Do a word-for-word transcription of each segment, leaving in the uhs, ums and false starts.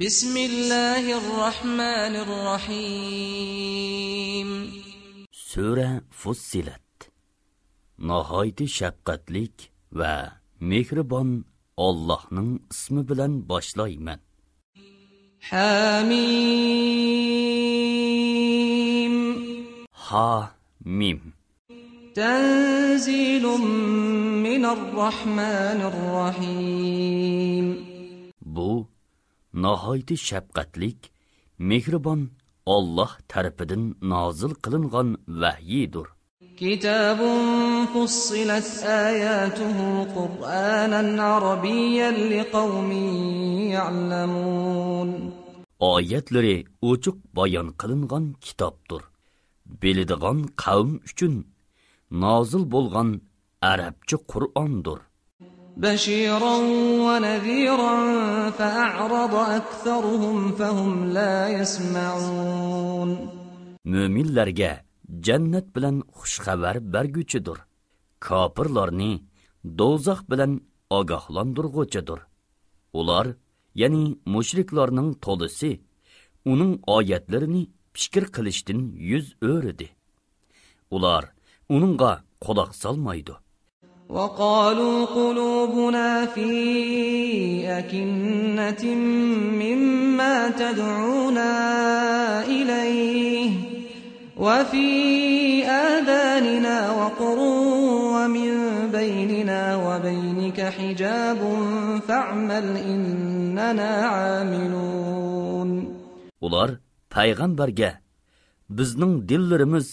بسم الله الرحمن الرحيم. سۈرە فۇسسىلەت. ناھايىتى شەپقەتلىك ۋە مېھرىبان ئاللاھنىڭ ئىسمى بىلەن باشلايمەن. حم. ھا مىم. تنزيل من الرحمن الرحيم. بۇ ناھايىتى شەپقەتلىك، مېھرىبان ئاللاھ تەرىپىدىن نازىل قىلىنغان ۋەھيىدۇر. كتاب فصلت آياته قرآنا عربيا لقوم يعلمون. ئايەتلىرى ئوچۇق بايان قىلىنغان كىتابتۇر. بىلىدىغان قەۋم ئۈچۈن نازىل بولغان ئەرەبچە قۇرئاندۇر. بشيرا ونذيرا فأعرض أكثرهم فهم لا يسمعون. مۆمىنلەرگە جەننەت بىلەن خۇش خەۋەر بەرگۈچىدۇر. كاپىرلارنى دوزاخ بىلەن ئاگاھلاندۇرغۇچىدۇر. ئۇلار، يەنى مۇشرىكلارنىڭ تولىسى، ئۇنىڭ ئايەتلىرىنى پىكىر قىلىشتىن يۈز ئۆرۈدى. ئۇلار ئۇنىڭغا قۇلاق سالمايدۇ. وقالوا قلوبنا في أكنة مما تدعونا إليه وفي آذاننا وقر ومن بيننا وبينك حجاب فاعمل إننا عاملون. ئۇلار پەيغەمبەرگە، بىزنىڭ دىللىرىمىز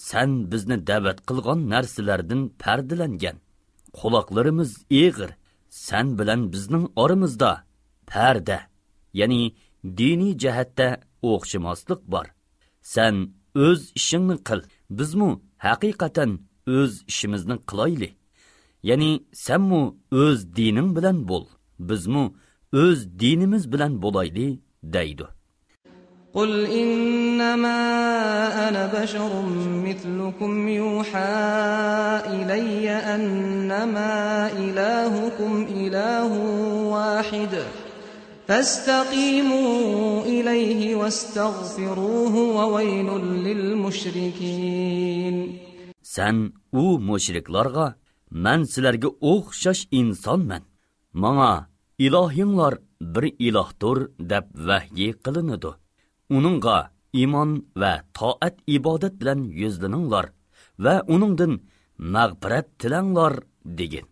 سەن بىزنى دەۋەت قىلغان نەرسىلەردىن پەردىلەنگەن، قۇلاقلىرىمىز ئېغىر، سەن بىلەن بىزنىڭ ئارىمىزدا پەردە، يەنى دىنىي جەھەتتە ئوخشىماسلىق بار. سەن ئۆز ئىشىڭنى قىل، بىزمۇ ھەقىقەتەن ئۆز ئىشىمىزنى قىلايلى. يەنى سەنمۇ ئۆز دىنىڭ بىلەن بول، بىزمۇ ئۆز دىنىمىز بىلەن بولايلى، دەيدۇ. قل إنما أنا بشر مثلكم يوحى إلي أنما إلهكم إله واحد فاستقيموا إليه واستغفروه وويل للمشركين. سەن ئۇ مۇشرىكلارغا، مەن سىلەرگە ئوخشاش ئىنسانمەن. ماڭا ئىلاھىڭلار بىر ئىلاھتۇر دەپ ۋەھيى قىلىنىدۇ. ئۇنىڭغا ئىمان ۋە تائەت-ئىبادەت بىلەن يۈزلىنىڭلار ۋە ئۇنىڭدىن مەغپىرەت تىلەڭلار، دېگىن.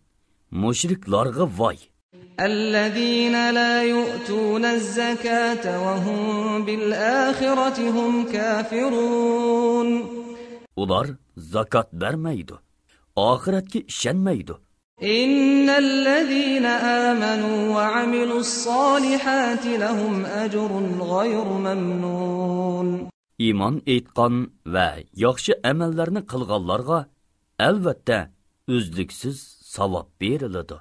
مۇشرىكلارغا ۋاي! الذين لا يؤتون الزكاة وهم بالآخرة هم كافرون. ئۇلار زاكات بەرمەيدۇ، ئاخىرەتكە ئىشەنمەيدۇ. إن الذين آمنوا وعملوا الصالحات لهم أجر غير ممنون. ئىمان ئېيتقان ۋە ياخشى ئەمەللەرنى قىلغانلارغا ئەلۋەتتە ئۈزلۈكسىز ساۋاب بېرىلىدۇ.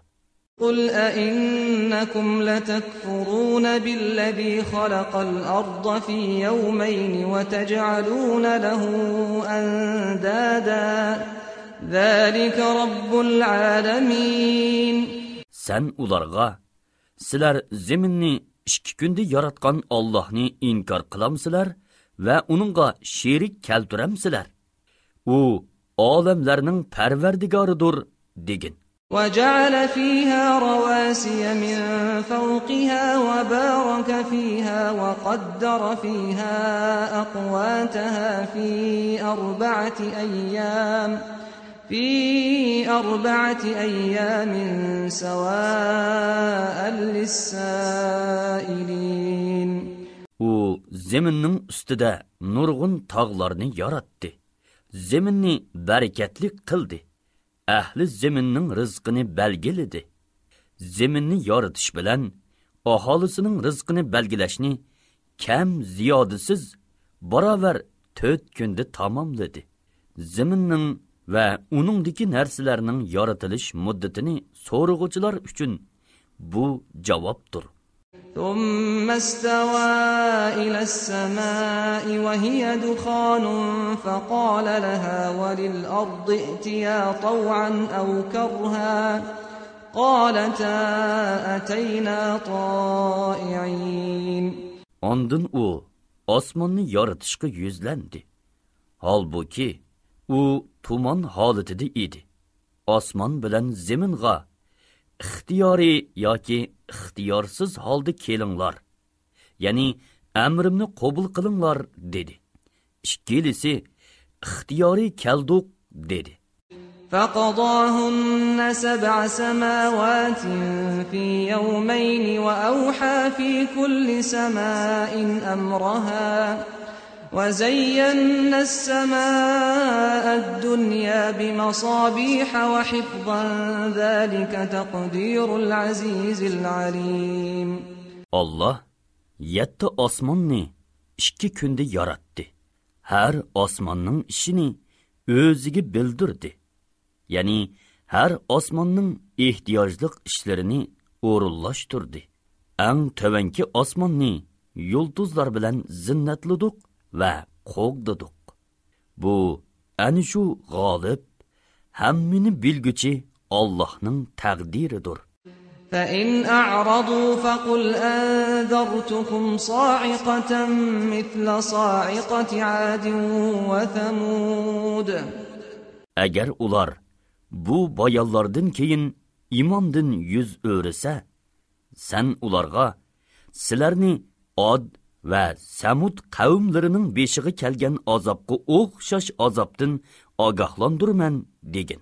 قل أئنكم لتكفرون بالذي خلق الأرض في يومين وتجعلون له أندادا ذلك رب العالمين. سەن ئۇلارغا، سىلەر زېمىننى ئىككى كۈندە ياراتقان ئاللاھنى ئىنكار قىلامسىلەر ۋە ئۇنىڭغا شېرىك كەلتۈرەمسىلەر؟ ئۇ ئالەملەرنىڭ پەرۋەردىگارىدۇر، دېگىن. وجعل فيها رواسي من فوقها وبارك فيها وقدر فيها أقواتها في أربعة أيام في أربعة أيام سواء للسائلين. ئۇ زېمىننىڭ ئۈستىدە نۇرغۇن تاغلارنى ياراتتى. زېمىننى بەرىكەتلىك قىلدى. ئەھلى زېمىننىڭ رىزقىنى بەلگىلىدى. زېمىننى يارىتىش بىلەن ئاھالىسىنىڭ رىزقىنى بەلگىلەشنى كەم زىيادىسىز باراۋەر تۆت كۈندە تاماملىدى. زېمىننىڭ ۋە ئۇنىڭدىكى نەرسىلەرنىڭ يارىتىلىش مۇددىتىنى سورىغۇچىلار ئۈچۈن بۇ جاۋابتۇر. ثم استوى إلى السماء وهي دخان فقال لها وللأرض ائتيا طوعا أو كرها قالتا أتينا طائعين. ئاندىن ئۇ ئاسماننى يارىتىشقا يۈزلەندى. ھالبۇكى، ئۇ تۇمان ھالىتىدە ئىدى. ئاسمان بىلەن زېمىنغا ئىختىيارىي ياكى ئىختىيارسىز ھالدا كېلىڭلار، يەنى ئەمرىمنى قوبۇل قىلىڭلار، دېدى. ئىككىلىسى ئىختىيارىي كەلدۇق، دېدى. فقضاهن سبع سماوات في يومين وأوحى في كل سماء أمرها وزينا السماء الدنيا بمصابيح وحفظا ذلك تقدير العزيز العليم. ئاللاھ يەتتە ئاسماننى ئىككى كۈندە ياراتتى. ھەر ئاسماننىڭ ئىشىنى ئۆزىگە بىلدۈردى. يەنى ھەر ئاسماننىڭ ئېھتىياجلىق ئىشلىرىنى ئورۇنلاشتۇردى. ئەڭ تۆۋەنكى ئاسماننى يۇلتۇزلار بىلەن زىننەتلىدۇق ۋە قوغدىدۇق. بۇ ئەنە شۇ غالىب، ھەممىنى بىلگۈچى ئاللاھنىڭ تەقدىرىدۇر. فإن أعرضوا فقل أنذرتكم صاعقة مثل صاعقة عاد وثمود. ئەگەر ئۇلار بۇ بايانلاردىن كېيىن ئىماندىن يۈز ئۆرۈسە، سەن ئۇلارغا، سىلەرنى ئاد ۋە سەمۇد قەۋملىرىنىڭ بېشىغا كەلگەن ئازابقا ئوخشاش ئازابتىن ئاگاھلاندۇرىمەن، دېگىن.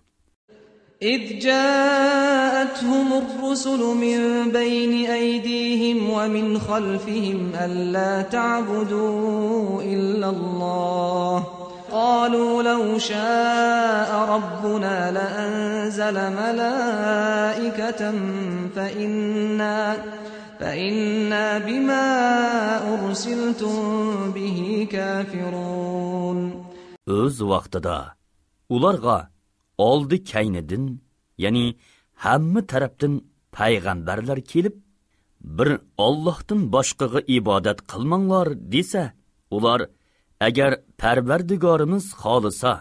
إذ جاءتهم الرسل من بين أيديهم ومن خلفهم ألا تعبدوا إلا الله قالوا لو شاء ربنا لأنزل ملائكة فإنا، فإنا بما أرسلتم به كافرون. ئۆز ۋاقتىدا ئۇلارغا ئالدى كەينىدىن، يەنى ھەممە تەرەپتىن پەيغەمبەرلەر كېلىپ، بىر ئاللاھتىن باشقىغا ئىبادەت قىلماڭلار دېسە، ئۇلار، ئەگەر پەرۋەردىگارىمىز خالىسا،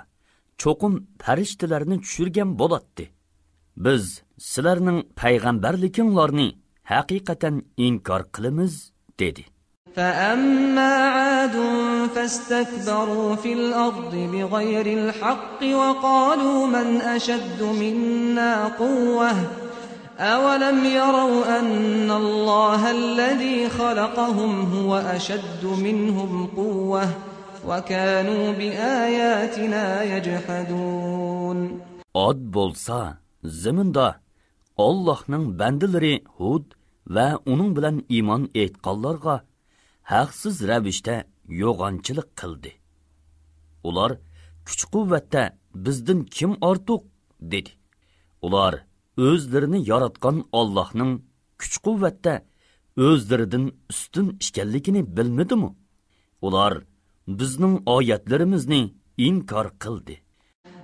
چوقۇم پەرىشتىلەرنى چۈشۈرگەن بولاتتى. بىز سىلەرنىڭ پەيغەمبەرلىكىڭلارنى ھەقىقەتەن ئىنكار قىلىمىز، دېدى. فأما عاد فاستكبروا في الأرض بغير الحق وقالوا من أشد منا قوة أولم يروا أن الله الذي خلقهم هو أشد منهم قوة وكانوا بآياتنا يجحدون. ئاد بولسا زېمىندا ئاللاھنىڭ بەندىلىرى ھۇد ۋە ئۇنىڭ بىلەن ئىمان ئېيتقانلارغا ھەقسىز رەۋىشتە يوغانچىلىق قىلدى. ئۇلار، كۈچ-قۇۋۋەتتە بىزدىن كىم ئارتۇق؟ دېدى. ئۇلار ئۆزلىرىنى ياراتقان ئاللاھنىڭ كۈچ-قۇۋۋەتتە ئۆزلىرىدىن ئۈستۈن ئىكەنلىكىنى بىلمىدىمۇ؟ ئۇلار بىزنىڭ ئايەتلىرىمىزنى ئىنكار قىلدى.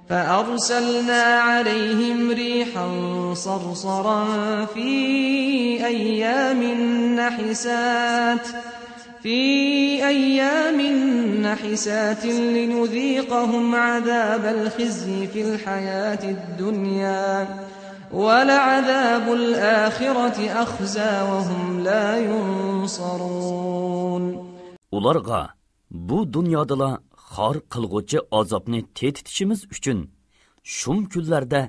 فأرسلنا عليهم ريحا صرصرا في أيام نحسات، في أيام نحسات لنذيقهم عذاب الخزي في الحياة الدنيا ولعذاب الآخرة أخزى وهم لا ينصرون. ئۇلارغا بۇ دۇنيادىلا خار قىلغۇچى ئازابنى تېتىتىشىمىز ئۈچۈن، شۇم كۈنلەردە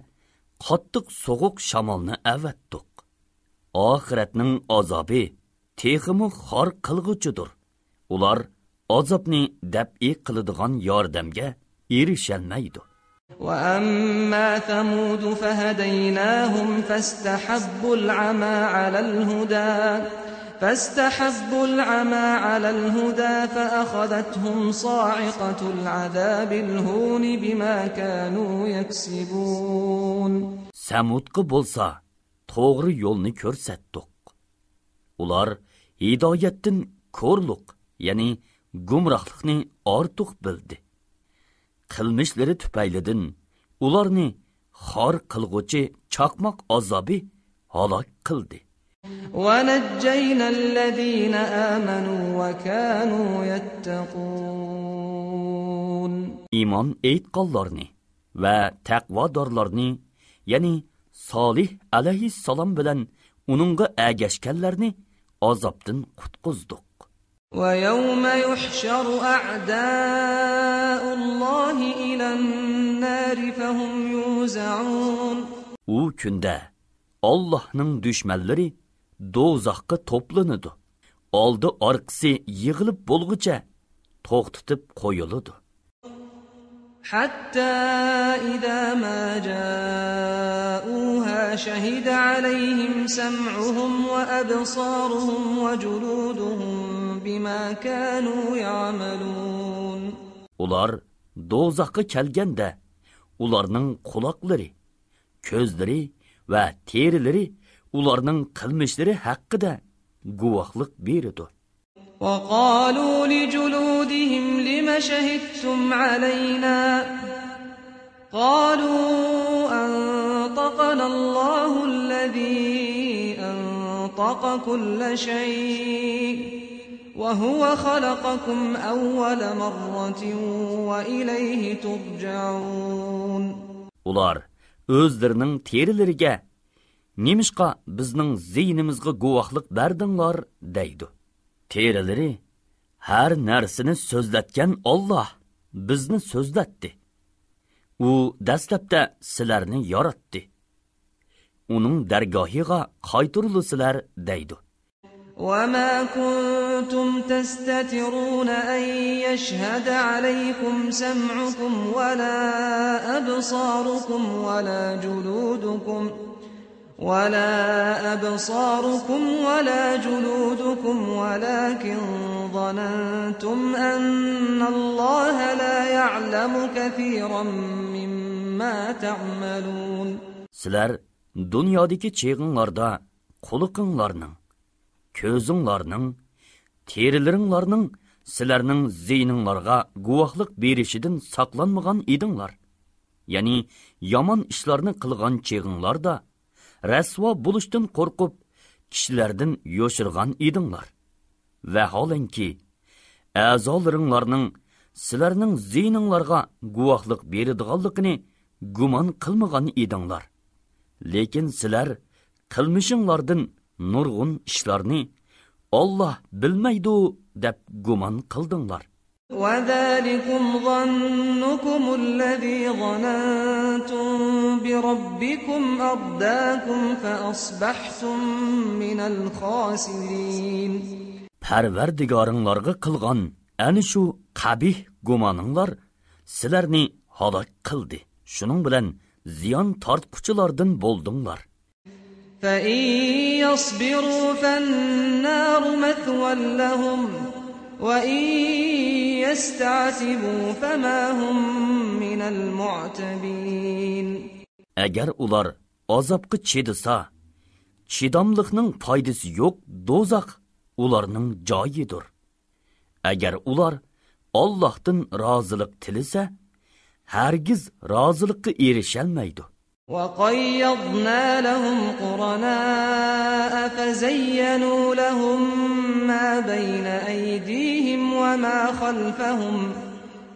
قاتتىق سوغۇق شامالنى ئەۋەتتۇق. ئاخىرەتنىڭ ئازابى تېخىمۇ خار قىلغۇچىدۇر. ئۇلار ئازابنى دەپئى قىلىدىغان ياردەمگە ئېرىشەلمەيدۇ. وأما ثمود فهديناهم فاستحبوا العمى على الهدى، فاستحبوا العمى على الهدى فأخذتهم صاعقة العذاب الهون بما كانوا يكسبون. سەمۇدقا بولسا توغرا يولنى كۆرسەتتۇق. ئۇلار ھىدايەتتىن كورلۇق، يەنى گۇمراھلىقنى ئارتۇق بىلدى. قىلمىشلىرى تۈپەيلىدىن ئۇلارنى خار قىلغۇچى چاقماق ئازابى ھالاك قىلدى. ونجينا الذين آمنوا وكانوا يتقون. ئىمان ئېيتقانلارنى ۋە تەقۋادارلارنى، يەنى سالىھ ئەلەيھىسسالام بىلەن ئۇنىڭغا ئەگەشكەنلەرنى ئازابتىن قۇتقۇزدۇق. ويوم يحشر أعداء الله إلى النار فهم يوزعون. ئۇ كۈندە ئاللاھنىڭ دۈشمەنلىرى دوزاخقا توپلىنىدۇ. ئالدى ئارقىسى يىغىلىپ بولغۇچە توختىتىپ قويۇلىدۇ. حتى إذا ما جاءوها شهد عليهم سمعهم وأبصارهم وجلودهم بما كانوا يعملون. ئۇلار دوزاخقا كەلگەندە، ئۇلارنىڭ قۇلاقلىرى، كۆزلىرى ۋە تېرىلىرى ئۇلارنىڭ قىلمىشلىرى ھەققىدە گۇۋاھلىق بېرىدۇ. وقالوا لجلودهم لم شهدتم علينا؟ قالوا أنطقنا الله الذي أنطق كل شيء وهو خلقكم أول مرة وإليه ترجعون. ئۇلار ئۆزلىرىنىڭ تېرىلىرىگە، نېمىشقا بىزنىڭ زىيىنىمىزغا گۇۋاھلىق بەردىڭلار؟ دەيدۇ. تېرىلىرى، ھەر نەرسىنى سۆزلەتكەن ئاللاھ بىزنى سۆزلەتتى. ئۇ دەسلەپتە سىلەرنى ياراتتى. ئۇنىڭ دەرگاھىغا قايتۇرۇلىسىلەر، دەيدۇ. وما كنتم تستترون أن يشهد عليكم سمعكم ولا أبصاركم ولا جلودكم، ولا أبصاركم ولا جلودكم ولكن ظننتم أن الله لا يعلم كثيرا مما تعملون. سىلەر دۇنيادىكى چېغىڭلاردا قۇلىقىڭلارنىڭ، كۆزۈڭلارنىڭ، تېرىلىرىڭلارنىڭ سىلەرنىڭ زىيىنىڭلارغا گۇۋاھلىق بېرىشىدىن ساقلانمىغان ئىدىڭلار. يەنى يامان ئىشلارنى قىلغان چېغىڭلاردا رەسۋا بولۇشتىن قورقۇپ، كىشىلەردىن يوشۇرغان ئىدىڭلار. ۋەھالەنكى، ئەزالىرىڭلارنىڭ سىلەرنىڭ زىيىنىڭلارغا گۇۋاھلىق بېرىدىغانلىقىنى گۇمان قىلمىغان ئىدىڭلار. لېكىن سىلەر قىلمىشىڭلاردىن نۇرغۇن ئىشلارنى ئاللاھ بىلمەيدۇ دەپ گۇمان قىلدىڭلار. وذلكم ظنكم الذي ظننتم بربكم أرداكم فأصبحتم من الخاسرين. پەرۋەردىگارىڭلارغا قىلغان ئەنە شۇ قەبىھ گۇمانىڭلار سىلەرنى ھالاك قىلدى. شۇنىڭ بىلەن زىيان تارتقۇچىلاردىن بولدۇڭلار. فإن يصبروا فالنار مثوى لهم وإن يستعتبوا فما هم من المعتبين. ئەگەر ئۇلار ئازابقا چىدىسا، چىداملىقنىڭ پايدىسى يوق، دوزاخ ئۇلارنىڭ جايىدۇر. ئەگەر ئۇلار ئاللاھتىن رازىلىق تىلىسە، ھەرگىز رازىلىققا ئېرىشەلمەيدۇ. وقيضنا لهم قرناء فزينوا لهم ما بين أيديهم وما خلفهم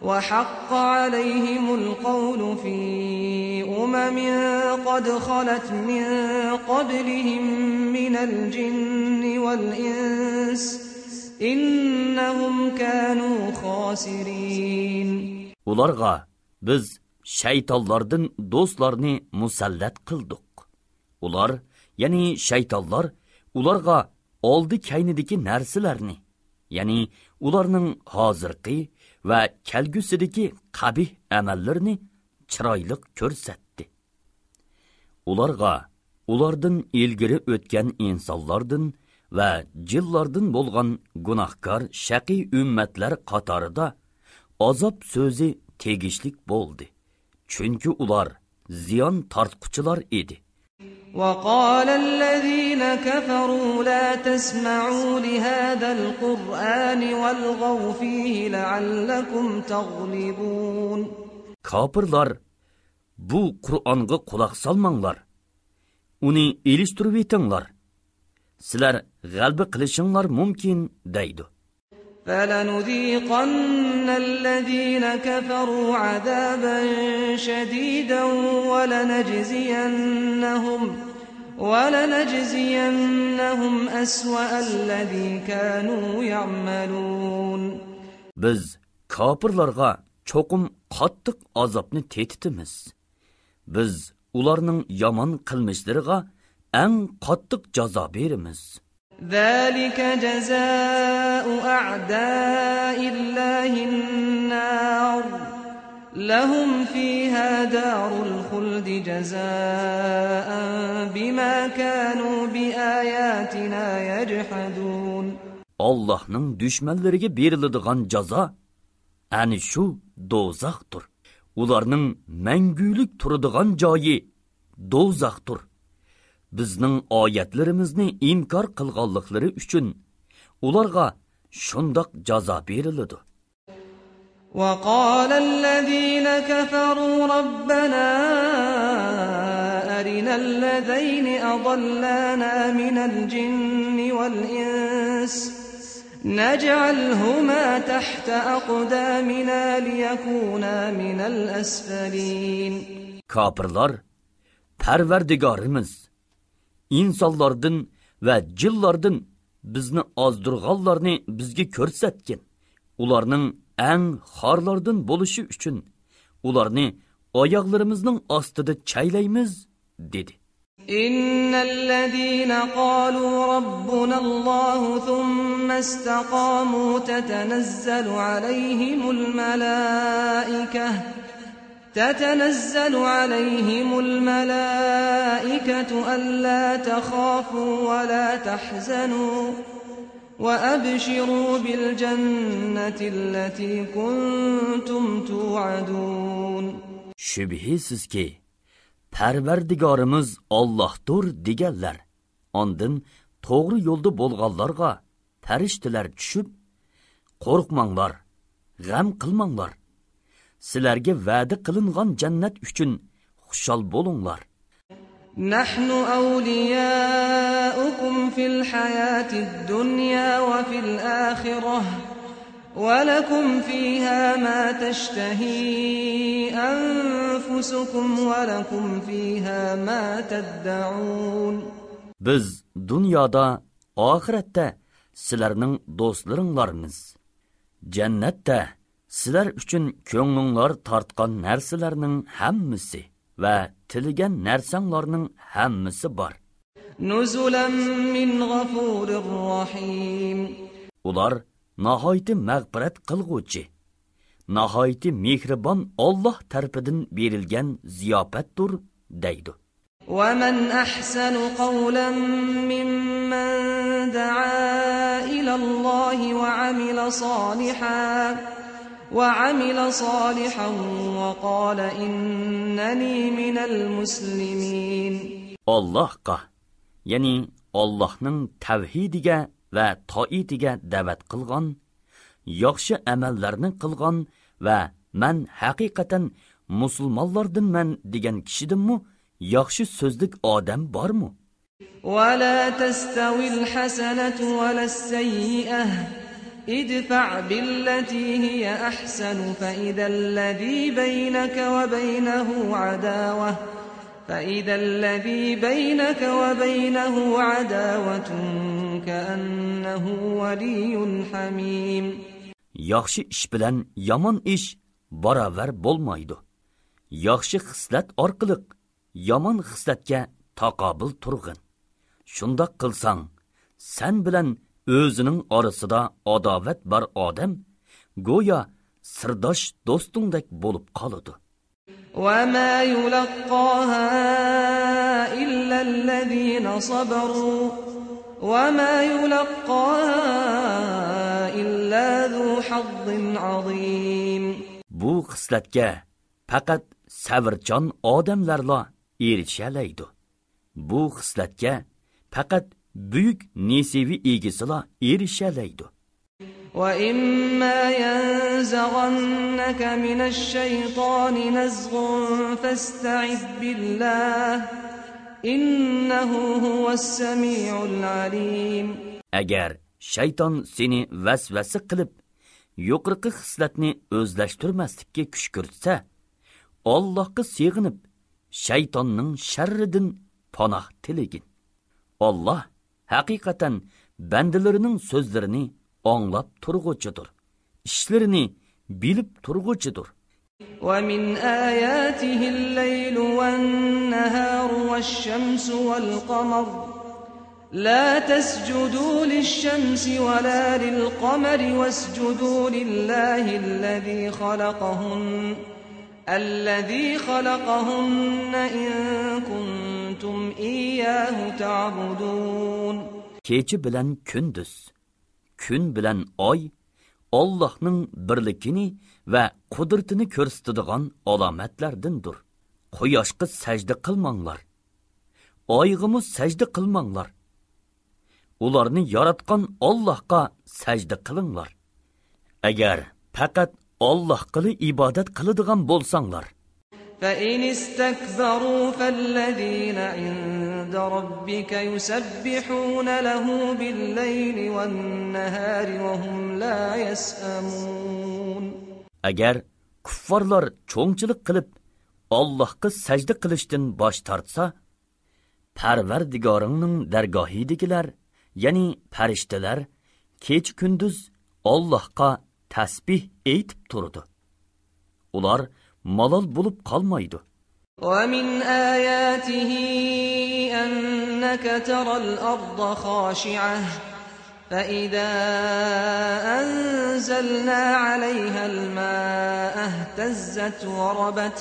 وحق عليهم القول في أمم قد خلت من قبلهم من الجن والإنس إنهم كانوا خاسرين. ئۇلارغا بىز شەيتانلاردىن دوستلارنى مۇسەللەت قىلدۇق. ئۇلار، يەنى شەيتانلار، ئۇلارغا ئالدى-كەينىدىكى نەرسىلەرنى، يەنى ئۇلارنىڭ ھازىرقى ۋە كەلگۈسىدىكى قەبىھ ئەمەللىرىنى چىرايلىق كۆرسەتتى. ئۇلارغا ئۇلاردىن ئىلگىرى ئۆتكەن ئىنسانلاردىن ۋە جىنلاردىن بولغان گۇناھكار شەقىي ئۈممەتلەر قاتارىدا ئازاب سۆزى تېگىشلىك بولدى، چۈنكى ئۇلار زىيان تارتقۇچىلار ئىدى. وقال الذين كفروا لا تسمعوا لهذا القرآن والغوا فيه لعلكم تغلبون. كاپىرلار، بۇ قۇرئانغا قۇلاق سالماڭلار، ئۇنى ئېلىشتۇرۇۋېتىڭلار، سىلەر غەلىبە قىلىشىڭلار مۇمكىن، دەيدۇ. فلنذيقن الذين كفروا عذابا شديدا ولنجزينهم ولنجزينهم أسوأ الذي كانوا يعملون. بىز كاپىرلارغا چوقۇم قاتتىق ئازابنى تېتىتىمىز. بىز ئۇلارنىڭ يامان قىلمىشلىرىغا ئەڭ قاتتىق جازا بېرىمىز. ذلك جزاء أعداء الله النار لهم فيها دار الخلد جزاء بما كانوا بآياتنا يجحدون. ئاللاھنىڭ دۈشمەنلىرىگە بېرىلىدىغان جازا ئەنە شۇ دوزاختۇر. ئۇلارنىڭ مەڭگۈلۈك تۇرىدىغان جايى دوزاختۇر. بىزنىڭ ئايەتلىرىمىزنى ئىنكار قىلغانلىقلىرى ئۈچۈن ئۇلارغا شۇنداق جازا بېرىلىدۇ. وقال الذين كفروا ربنا أرنا الذين أضلانا من الجن والإنس نجعلهما تحت أقدامنا ليكونا من الأسفلين. كاپىرلار، پەرۋەردىگارىمىز، ئىنسانلاردىن ۋە جىنلاردىن بىزنى ئازدۇرغانلارنى بىزگە كۆرسەتكىن. ئۇلارنىڭ ئەڭ خارلاردىن بولۇشى ئۈچۈن ئۇلارنى ئاياغلىرىمىزنىڭ ئاستىدا چەيلەيمىز، دېدى. إن الذين قالوا ربنا الله ثم استقاموا تتنزل عليهم الملائكة تتنزل عليهم الملائكة ألا تخافوا ولا تحزنوا وأبشروا بالجنة التي كنتم توعدون. شۈبھىسىزكى، پەرۋەردىگارىمىز ئاللاھتۇر دېگەنلەر، ئاندىن توغرا يولدا بولغانلارغا پەرىشتىلەر چۈشۈپ، قورقماڭلار، غەم قىلماڭلار. سىلەرگە ۋەدە قىلىنغان جەننەت ئۈچۈن خۇشال بولۇڭلار. نحن أولياؤكم في الحياة الدنيا وفي الآخرة ولكم فيها ما تشتهي أنفسكم ولكم فيها ما تدعون. بىز دۇنيادا، ئاخىرەتتە سىلەرنىڭ دوستلىرىڭلارمىز. جەننەتتە سىلەر ئۈچۈن كۆڭلۈڭلار تارتقان نەرسىلەرنىڭ ھەممىسى ۋە تىلىگەن نەرسەڭلارنىڭ ھەممىسى بار. نزلا من غفور رحيم. ئۇلار ناھايىتى مەغپىرەت قىلغۇچى، ناھايىتى مېھرىبان ئاللاھ تەرىپىدىن بېرىلگەن زىياپەتتۇر، دەيدۇ. ومن أحسن قولا ممن دعا إلى الله وعمل صالحا وعمل صالحا وقال إنني من المسلمين. ئاللاھقا، يەنى ئاللاھنىڭ تەۋھىدىگە ۋە تائىتىگە دەۋەت قىلغان، ياخشى ئەمەللەرنى قىلغان ۋە مەن ھەقىقەتەن مۇسۇلمانلاردىنمەن دېگەن كىشىدىنمۇ ياخشى سۆزلۈك ئادەم بارمۇ؟ ولا تستوي الحسنة ولا السيئة ادفع بالتي هي أحسن فإذا الذي بينك وبينه عداوة فإذا الذي بينك وبينه عداوة كأنه ولي حميم. ياخشى ئىش بىلەن يامان ئىش باراۋەر بولمايدۇ. ياخشى خىسلەت ئارقىلىق يامان خىسلەتكە تاقابىل تۇرغىن. شۇنداق قىلساڭ، سەن بىلەن ئۆزىنىڭ ئارىسىدا ئاداۋەت بار ئادەم گويا سىرداش دوستۇڭدەك بولۇپ قالىدۇ. وما يلقاها إلا الذين صبروا وما يلقاها إلا ذو حظ عظيم. بۇ خىسلەتكە پەقەت سەۋرچان ئادەملەرلا ئېرىشەلەيدۇ. بۇ خىسلەتكە پەقەت بۈيۈك نېسىۋى ئىگىسىلا ئېرىشەلەيدۇ. وإما ينزغنك من الشيطان نزغ فاستعذ بالله إنه هو السميع العليم. ئەگەر شەيتان سېنى ۋەسۋەسە قىلىپ، يۇقىرىقى خىسلەتنى ئۆزلەشتۈرمەسلىككە كۈشكۈرتسە، ئاللاھقا سېغىنىپ، شەيتاننىڭ شەررىدىن پاناھ تىلىگىن. ئاللاھ ھەقىقەتەن بەندىلىرىنىڭ سۆزلىرىنى ئاڭلاپ تۇرغۇچىدۇر، ئىشلىرىنى بىلىپ تۇرغۇچىدۇر. ومن آياته الليل والنهار والشمس والقمر لا تسجدوا للشمس ولا للقمر واسجدوا لله الذي خلقهن الذي خلقهن إن كنتم إياه تعبدون. كېچە بىلەن كۈندۈز، كۈن بىلەن ئاي ئاللاھنىڭ بىرلىكىنى ۋە قۇدرىتىنى كۆرسىتىدىغان ئالامەتلەردىندۇر. قۇياشقا سەجدە قىلماڭلار، ئايغىمۇ سەجدە قىلماڭلار. ئۇلارنى ياراتقان ئاللاھقا سەجدە قىلىڭلار. ئەگەر پەقەت ئاللاھقىلا ئىبادەت قىلىدىغان بولساڭلار. فإن استكبروا فالذين عند ربك يسبحون له بالليل والنهار وهم لا يسأمون. ئەگەر كۇففارلار چوڭچىلىق قىلىپ، ئاللاھقا سەجدە قىلىشتىن باش تارتسا، پەرۋەردىگارىڭنىڭ دەرگاھىدىكىلەر، يەنى پەرىشتىلەر كېچە-كۈندۈز ئاللاھقا تەسبىھ ئېيتىپ تۇرىدۇ. ئۇلار مالال بولۇپ قالمايدۇ. ومن آياته أنك ترى الأرض خاشعة فإذا أنزلنا عليها الماء اهتزت وربت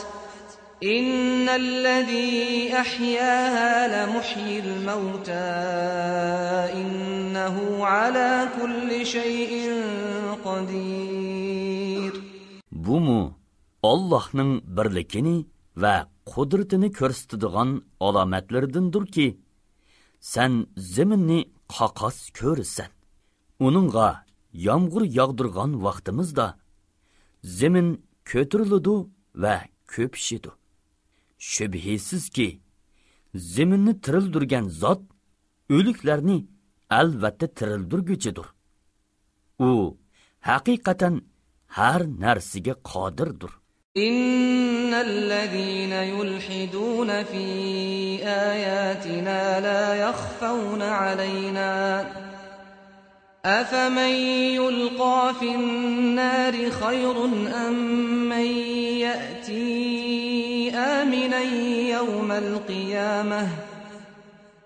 إن الذي أحياها لمحيي الموتى إنه على كل شيء قدير. بۇمۇ ئاللاھنىڭ بىرلىكىنى ۋە قۇدرىتىنى كۆرسىتىدىغان ئالامەتلىرىدىندۇركى، سەن زېمىننى قاقاس كۆرىسەن. ئۇنىڭغا يامغۇر ياغدۇرغان ۋاقتىمىزدا، زېمىن كۆتۈرۈلىدۇ ۋە كۆپۈشىدۇ. شۈبھىسىزكى، زېمىننى تىرىلدۈرگەن زات ئۆلۈكلەرنى ئەلۋەتتە تىرىلدۈرگۈچىدۇر. ئۇ ھەقىقەتەن ھەر نەرسىگە قادىردۇر. إن الذين يلحدون في آياتنا لا يخفون علينا أفمن يلقى في النار خير أم من يأتي آمنا يوم القيامة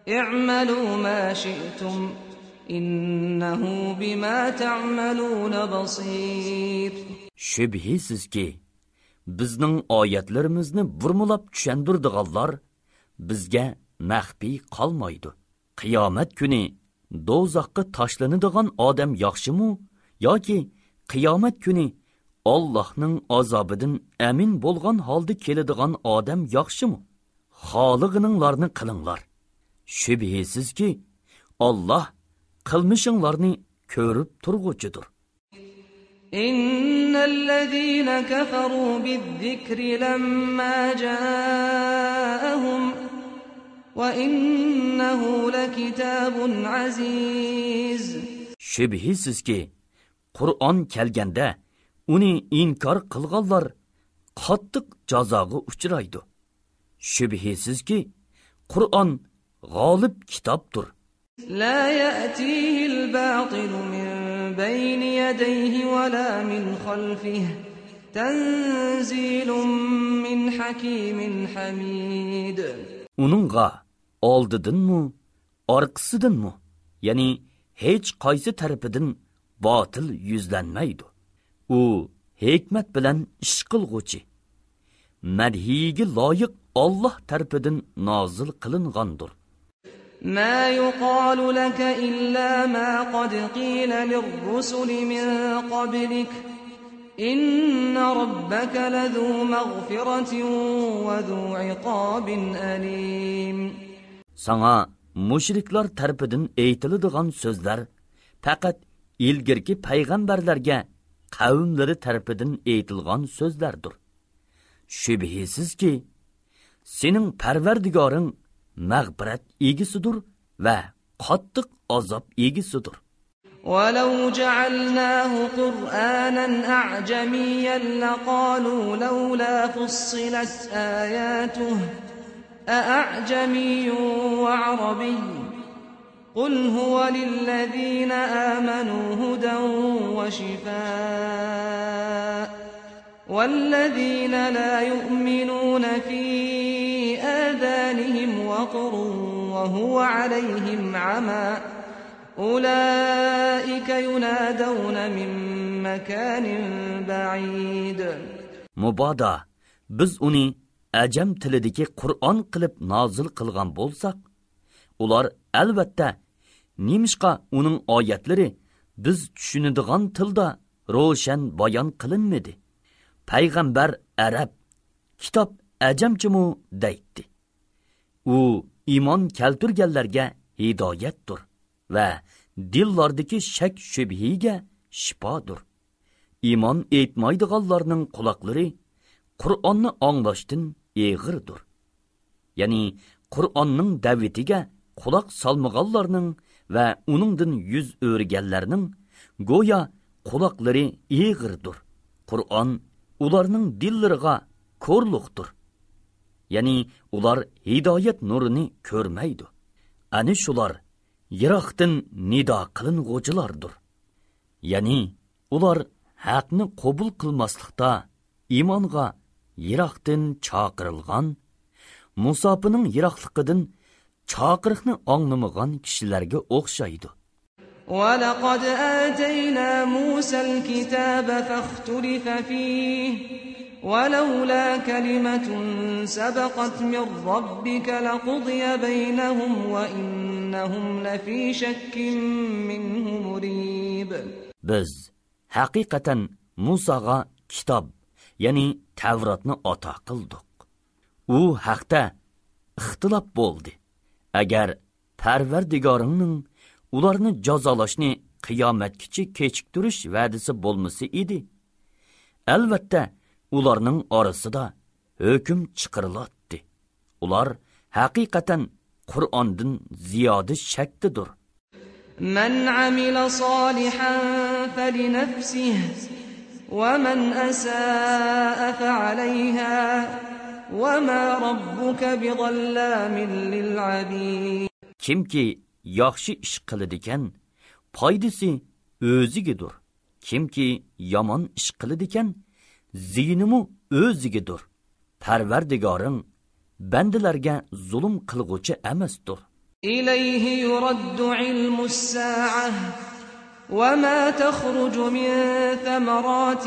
اعملوا ما شئتم إنه بما تعملون بصير. شۈبھىسىزكى، بىزنىڭ ئايەتلىرىمىزنى بۇرمىلاپ چۈشەندۈرىدىغانلار بىزگە مەخپىي قالمايدۇ. قىيامەت كۈنى دوزاخقا تاشلىنىدىغان ئادەم ياخشىمۇ ياكى قىيامەت كۈنى ئاللاھنىڭ ئازابىدىن ئەمىن بولغان ھالدا كېلىدىغان ئادەم ياخشىمۇ؟ خالىغىنىڭلارنى قىلىڭلار. شۈبھىسىزكى، ئاللاھ قىلمىشىڭلارنى كۆرۈپ تۇرغۇچىدۇر. إن الذين كفروا بالذكر لما جاءهم وإنه لكتاب عزيز. شۈبھىسىزكى، قۇرئان كەلگەندە ئۇنى ئىنكار قىلغانلار قاتتىق جازاغا ئۇچرايدۇ. شۈبھىسىزكى، قۇرئان غالىب كىتابتۇر. لا يأتيه الباطل من بين يديه ولا من خلفه تنزيل من حكيم حميد. ئۇنىڭغا ئالدىدىنمۇ، ئارقىسىدىنمۇ، يەنى ھېچ قايسى تەرىپىدىن باتىل يۈزلەنمەيدۇ. ئۇ ھېكمەت بىلەن ئىش قىلغۇچى، مەدھىيىگە لايىق ئاللاھ تەرىپىدىن نازىل قىلىنغاندۇر. ما يقال لك إلا ما قد قيل للرسل من قبلك إن ربك لذو مغفرة وذو عقاب أليم. ساڭا مۇشرىكلار تەرىپىدىن ئېيتىلىدىغان سۆزلەر پەقەت ئىلگىرىكى پەيغەمبەرلەرگە قەۋملىرى تەرىپىدىن ئېيتىلغان سۆزلەردۇر. شۈبھىسىزكى، سېنىڭ پەرۋەردىگارىڭ مەغپىرەت ئىگىسىدۇر ۋە قاتتىق ئازاب ئىگىسىدۇر. ولو جعلناه قرآنا أعجميا لقالوا لولا فصلت آياته أأعجمي وعربي قل هو للذين آمنوا هدى وشفاء، والذين لا يؤمنون في آذانهم وقر وهو عليهم عمى، أولئك ينادون من مكان بعيد. مۇبادا بىز ئۇنى ئەجەم تىلىدىكى قۇرئان قىلىپ نازىل قىلغان بولساق، ئۇلار ئەلۋەتتە، نېمىشقا ئۇنىڭ ئايەتلىرى بىز چۈشىنىدىغان تىلدا روشەن بايان قىلىنمىدى؟ پەيغەمبەر ئەرەب، كىتاب ئەجەمچىمۇ دەيتتى. ئۇ ئىمان كەلتۈرگەنلەرگە ھىدايەتتۇر ۋە دىللاردىكى شەك-شۈبھىگە شىپادۇر. ئىمان ئېيتمايدىغانلارنىڭ قۇلاقلىرى قۇرئاننى ئاڭلاشتىن ئېغىردۇر. يەنى قۇرئاننىڭ دەۋىتىگە قۇلاق سالمىغانلارنىڭ ۋە ئۇنىڭدىن يۈز ئۆرۈگەنلەرنىڭ گويا قۇلاقلىرى ئېغىردۇر. قۇرئان ئۇلارنىڭ دىللىرىغا كورلۇقتۇر. يەنى ئۇلار ھىدايەت نۇرىنى كۆرمەيدۇ. ئەنە شۇلار يىراقتىن نىدا قىلىنغۇچىلاردۇر. يەنى ئۇلار ھەقنى قوبۇل قىلماسلىقتا ئىمانغا يىراقتىن چاقىرىلغان، مۇساپىنىڭ يىراقلىقىدىن چاقىرىقنى ئاڭلىمىغان كىشىلەرگە ئوخشايدۇ. ولقد آتينا موسى الكتاب فاختلف فيه ولولا كلمة سبقت من ربك لقضي بينهم وإنهم لفي شك منه مريب. بىز ھەقىقەتەن مۇساغا كىتاب، يەنى تەۋراتنى ئاتا قىلدۇق. ئۇ ھەقتە ئىختىلاپ بولدى. ئەگەر پەرۋەردىگارىڭنىڭ ئۇلارنى جازالاشنى قىيامەتكىچە كېچىكتۈرۈش ۋەدىسى بولمىسا ئىدى، ئەلۋەتتە، ئۇلارنىڭ ئارىسىدا ھۆكۈم چىقىرىلاتتى. ئۇلار ھەقىقەتەن قۇرئاندىن زىيادە شەكتىدۇر. من عمل صالحا فلنفسه ومن أساء فعليها وما ربك بظلام للعبيد. كىمكى ياخشى ئىش قىلىدىكەن، پايدىسى ئۆزىگىدۇر. كىمكى يامان ئىش قىلىدىكەن، زىيىنىمۇ ئۆزىگىدۇر. پەرۋەردىگارىڭ بەندىلەرگە زۇلۇم قىلغۇچى ئەمەستۇر. إليه يرد علم الساعة وما تخرج من ثمرات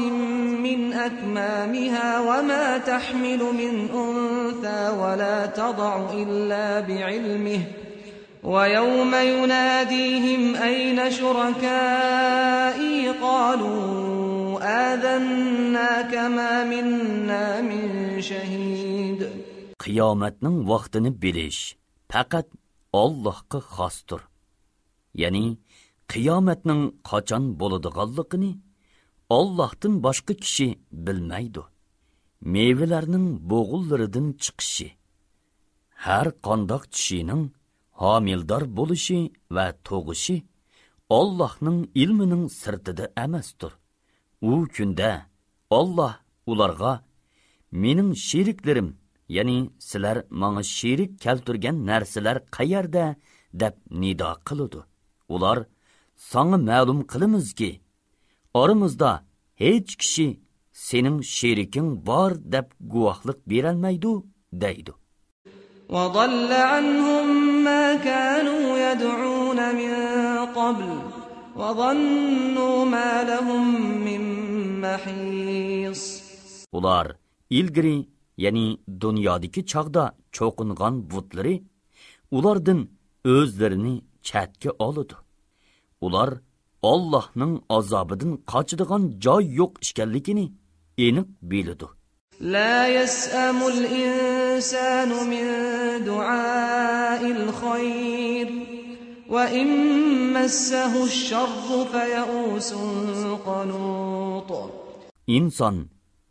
من أكمامها وما تحمل من أنثى ولا تضع إلا بعلمه ويوم يناديهم أين شركائي قالوا آذناك ما منا من شهيد. قىيامەتنىڭ ۋاقتىنى بىلىش پەقەت ئاللاھقا خاستۇر. يەنى قىيامەتنىڭ قاچان بولىدىغانلىقىنى ئاللاھتىن باشقا كىشى بىلمەيدۇ. مېۋىلەرنىڭ بوغۇنلىرىدىن چىقىشى، ھەر قانداق چىشىنىڭ ھامىلىدار بولۇشى ۋە تۇغۇشى ئاللاھنىڭ ئىلمىنىڭ سىرتىدا ئەمەستۇر. ئۇ كۈندە ئاللاھ ئۇلارغا، مېنىڭ شېرىكلىرىم، يەنى سىلەر ماڭا شېرىك كەلتۈرگەن نەرسىلەر قەيەردە؟ دەپ نىدا قىلىدۇ. ئۇلار، ساڭا مەلۇم قىلىمىزكى، ئارىمىزدا ھېچ كىشى سېنىڭ شېرىكىڭ بار دەپ گۇۋاھلىق بېرەلمەيدۇ، دەيدۇ. وضل عنهم ما كانوا يدعون من قبل وظنوا ما لهم من محيص. ئۇلار ئىلگىرى، يەنى دۇنيادىكى چاغدا چوقۇنغان بۇتلىرى ئۇلاردىن ئۆزلىرىنى چەتكە ئالىدۇ. ئۇلار ئاللاھنىڭ ئازابىدىن قاچىدىغان جاي يوق ئىكەنلىكىنى ئېنىق بىلىدۇ. لا يسأم الإنسان من دعاء الخير وإن مسه الشر فيئوس قنوط. ئىنسان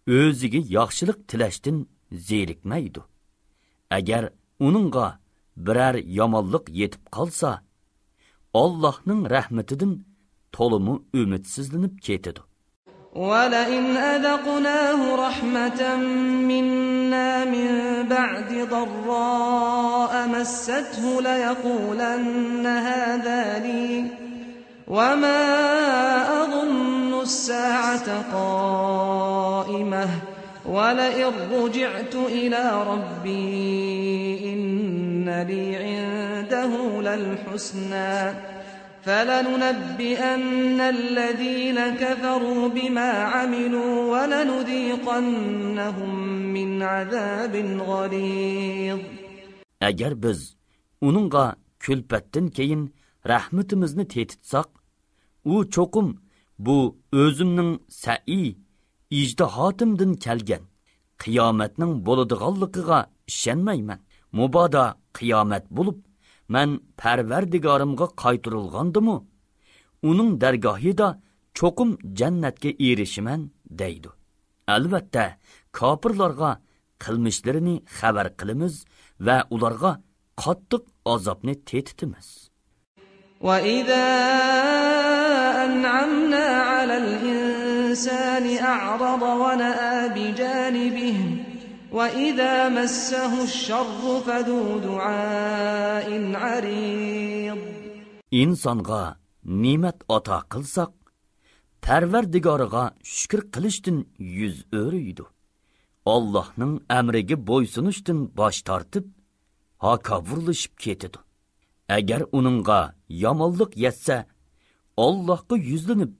ئۆزىگە ياخشىلىق تىلەشتىن زېرىكمەيدۇ. ئەگەر ئۇنىڭغا بىرەر يامانلىق يېتىپ قالسا، ئاللاھنىڭ رەھمىتىدىن تولىمۇ ئۈمىدسىزلىنىپ كېتىدۇ. ولئن أذقناه رحمة منا من بعد ضراء مسته ليقولن هذا لي وما أظن الساعة قائمة ولئن رجعت إلى ربي إن لي عنده للحسنى فلننبئن الذين كفروا بما عملوا ولنذيقنهم من عذاب غليظ. ئەگەر بىز ئۇنىڭغا كۈلپەتتىن كېيىن رەھمىتىمىزنى تېتىتساق، ئۇ چوقۇم بۇ ئۆزۈمنىڭ سەئىي ئىجتىھاتىمدىن كەلگەن، قىيامەتنىڭ بولىدىغانلىقىغا ئىشەنمەيمەن. مۇبادا قىيامەت بولۇپ، مەن پەرۋەردىگارىمغا قايتۇرۇلغاندىمۇ، ئۇنىڭ دەرگاھىدا چوقۇم جەننەتكە ئېرىشىمەن، دەيدۇ. ئەلۋەتتە، كاپىرلارغا قىلمىشلىرىنى خەۋەر قىلىمىز ۋە ئۇلارغا قاتتىق ئازابنى تېتىتىمىز. وإذا أنعمنا على الإنسان أعرض ونأى بجانبه وإذا مسه الشر فذو دعاء عريض. ئىنسانغا نېمەت ئاتا قىلساق، پەرۋەردىگارىغا شۈكۈر قىلىشتىن يۈز ئۆرۈيدۇ. ئاللاھنىڭ ئەمرىگە بويسۇنۇشتىن باش تارتىپ، ھاكاۋۇرلىشىپ كېتىدۇ. ئەگەر ئۇنىڭغا يامانلىق يەتسە، ئاللاھقا يۈزلىنىپ،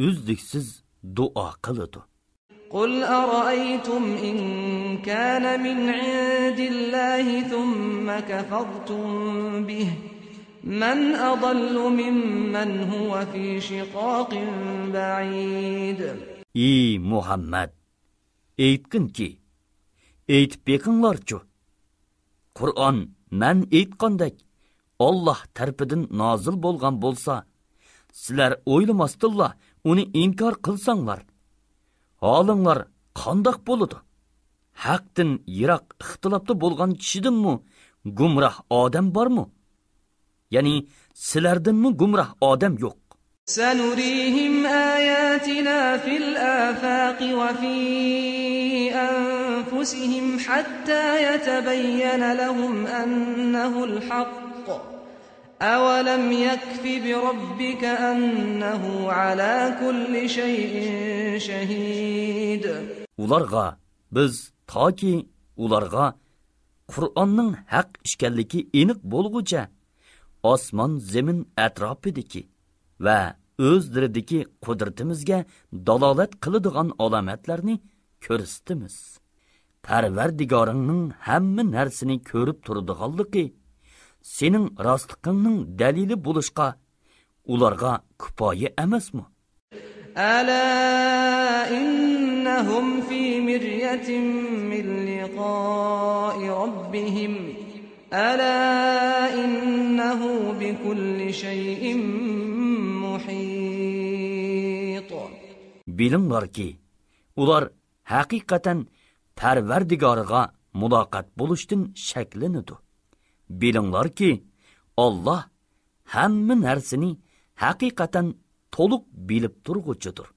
ئۈزلۈكسىز دۇئا قىلىدۇ. قل أرأيتم إن كان من عند الله ثم كفرتم به من أضل ممن هو في شقاق بعيد. ئى مۇھەممەد، ئېيتقىنكى، ئېيتىپ بېقىڭلارچۇ، قۇرئان مەن ئېيتقاندەك ئاللاھ تەرىپىدىن نازىل بولغان بولسا، سىلەر ئويلىماستىنلا ئۇنى ئىنكار قىلساڭلار، ھالىڭلار قانداق بولىدۇ؟ ھەقتىن يىراق ئىختىلاپتا بولغان كىشىدىنمۇ گۇمراھ ئادەم بارمۇ؟ يەنى سىلەردىنمۇ گۇمراھ ئادەم يوق. سنريهم آياتنا في الآفاق وفي أنفسهم حتى يتبين لهم أنه الحق أولم يكف بربك أنه على كل شيء شهيد. ئۇلارغا بىز تاكى ئۇلارغا قۇرئاننىڭ ھەق ئىكەنلىكى ئېنىق بولغۇچە ئاسمان زېمىن ئەتراپىدىكى ۋە ئۆزلىرىدىكى قۇدرىتىمىزگە دالالەت قىلىدىغان ئالامەتلەرنى كۆرسىتىمىز. پەرۋەردىگارىڭنىڭ ھەممە نەرسىنى كۆرۈپ تۇرىدىغانلىقى سېنىڭ راستلىقىڭنىڭ دەلىلى بولۇشقا ئۇلارغا كۇپايە ئەمەسمۇ؟ ألا إنهم في مرية من لقاء ربهم ألا إنه بكل شيء محيط. بىلىڭلاركى، ئۇلار ھەقىقەتەن پەرۋەردىگارىغا مۇلاقات بولۇشتىن شەكلىنىدۇ. بىلىڭلاركى، ئاللاھ ھەممە نەرسىنى ھەقىقەتەن تولۇق بىلىپ تۇرغۇچىدۇر.